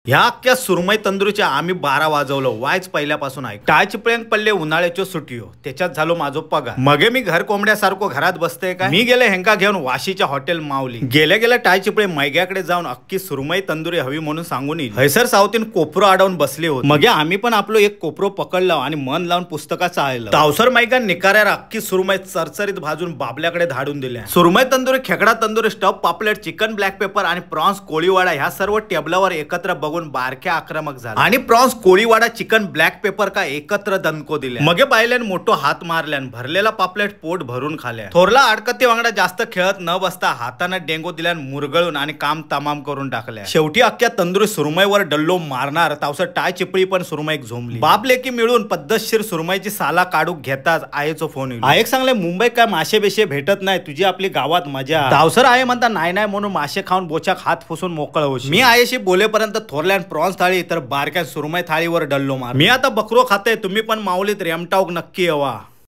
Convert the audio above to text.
ह्या अख्ख्या सुरमई तंदुरीच्या आम्ही 12 वाजवलो वायच पहिल्यापासून ऐक. टाळचिपळ्यांक पडले उन्हाळ्याच्यो सुटयो, त्याच्यात झालो माझो पगार. मगे मी घर कोंबड्यासारखो घरात बसते काय, मी गेले हेंका घेऊन वाशीच्या हॉटेल माऊली. गेल्या गेल्या टाळचिपळे मैग्याकडे जाऊन अख्खी सुरमई तंदुरी हवी म्हणून सांगून येईल. हयसर सावतीन कोपरो अडवून बसले होते. मगे आम्ही पण आपलो एक कोपरो पकडला आणि मन लावून पुस्तकाचा आयलं. तावसर मैगा निकाऱ्यावर अख्खी सुरमई चरचरीत भाजून बाबल्याकडे धाडून दिल्या. सुरमई तंदुरी, खेकडा तंदुरी, स्टफ पापलेट, चिकन ब्लॅक पेपर आणि प्रॉन्स कोळीवाडा ह्या सर्व टेबलावर एकत्र बघून बारक्या आक्रमक झाला. आणि prawns Koliwada chicken black paper का एकत्र दणको दिले. मगे बायल्यान मोठो हात मारल्यान भरलेला पापलेट पोट भरून खाल्या. थोरला आडकती वांगडा जास्त खेळत न बसता हाताने डेंगो दिल्यान मुरगळून आणि काम तमाम करून टाकल्या. शेवटी अख्ख्या तंदुरी सुरमईवर डल्लो मारणार तावसर टाय चिपळी पण सुरमईक झोंबली. बाप लेकी मिळून पद्धतशीर सुरमईची साला काढू घेताच आयेचो फोन येईल. आयक सांगले मुंबईत काय मासे बेशे भेटत नाही, तुझी आपली गावात मजा. तावसर आहे म्हणता नाही नाही म्हणून मासे खाऊन बोचाक हात फुसून मोकळ होशी. मी आयेशी बोलेपर्यंत थोरल्यान प्रॉन्स थाळी तर बारक्या सुरमई थाळीवर डल्लो मार. मी आता बकरो खाते, तुम्ही पण माऊलीत रेमटाऊक नक्की येवा.